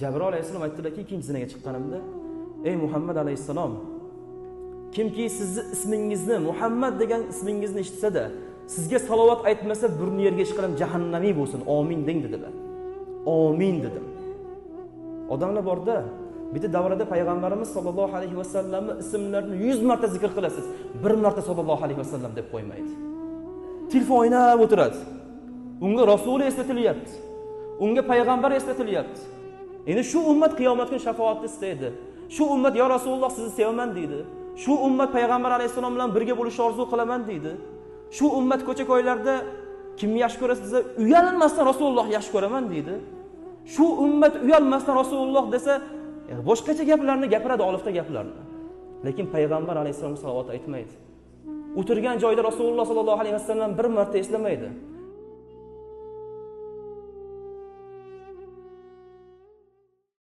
Jabroil alayhissalom aytdilarki, ikkinchi zinaga chiqqanimda, ey Muhammad alayhissalom, kimki sizni ismingizni, Muhammad degan ismingizni eshitsa-da, sizga salovat aytmasa, burni yerga ishqilib jahannamiy bo'lsin, amin deng dedilar. Amin dedim. Odamlar borda, bitta davrada payg'ambarimiz sollallohu alayhi vasallamning ismlarini 100 marta zikr qilasiz, bir marta sollallohu alayhi vasallam deb qo'ymaydi. Telefon o'ynab o'tiradi. Unga Rasuli eslatilyapti. Unga payg'ambar eslatilyapti. Endi shu ummat qiyomat kuni shafoatni istaydi. Shu ummat yo Rasululloh sizni sevaman deydi. Shu ummat payg'ambar alayhissalom bilan birga bo'lishni orzu qilaman deydi. Shu ummat ko'cha-ko'ylarda kimni yaxshi ko'rasiz desa, uyalmasdan Rasululloh yaxshi ko'raman deydi. Shu ummat uyalmasdan Rasululloh desa, boshqacha gaplarni gapiradi, olifta gaplarni. Lekin payg'ambar alayhissalom salovat aytmaydi. O'tirgan joyida Rasululloh sollallohu alayhi vasallam bir marta eslamaydi.